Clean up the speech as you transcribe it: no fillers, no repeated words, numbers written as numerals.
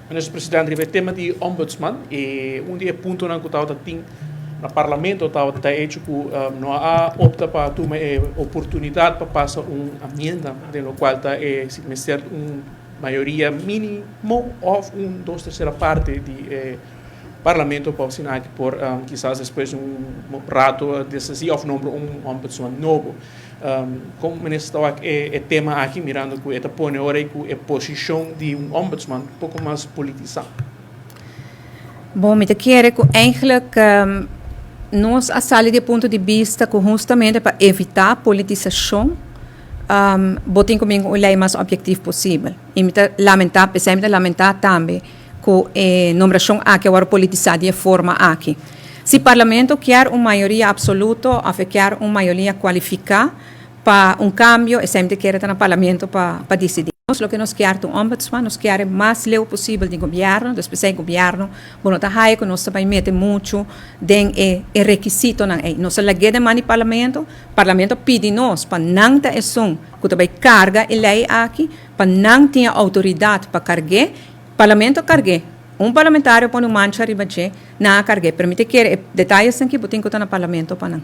Minister President, riba e tema di Ombudsman, e un di e puntonan ku tabata tin na Parlamento tabata ta hecho ku no a opta pa tuma e oportunidat pa pasa un amienda den lokual ta e si mester un mayoria minimo òf un dos tersera parte di e Parlamento pa asina aki por kisas despues di un rato deshasí òf nombra un Ombudsman nobo. Kon minister ta wak e tema aki mirando ku e ta pone ora ku e posishon di un ombudsman poko mas politisá? Bon, mi ta kere ku eigenlijk nos a sali di e punto di bista ku hustamente pa evitá politisashon bo tin ku bin ku un lei mas objektief posibel. I mi ta lamentá, p'esei mi ta lamentá tambe ku e nombrashon aki a wòrdu politisá di e forma aki. Si Parlamento kier un mayoria absoluto òf e kier un mayoria kualifiká pa un kambio, esei mi ta kere ta na Parlamento pa disidí. Nos loke nos kier ta un ombudsman, nos kier e mas leu posibel di gobièrnu, dus p'esei gobièrnu bo no ta haya ku nos ta bai mete muchu den e e rekisitonan ei. Nos a lag'é den man di Parlamento, Parlamento a pidi nos pa nan ta esun ku ta bai karga e lei aki, pa nan tin e outoridat pa karg'é. Parlamento a karg'é. Un parlamentario pone un mancha riba dje, nan a karg'é. Pero mi ta kere e detayesnan ki bo tin ku ta na Parlamento pa nan.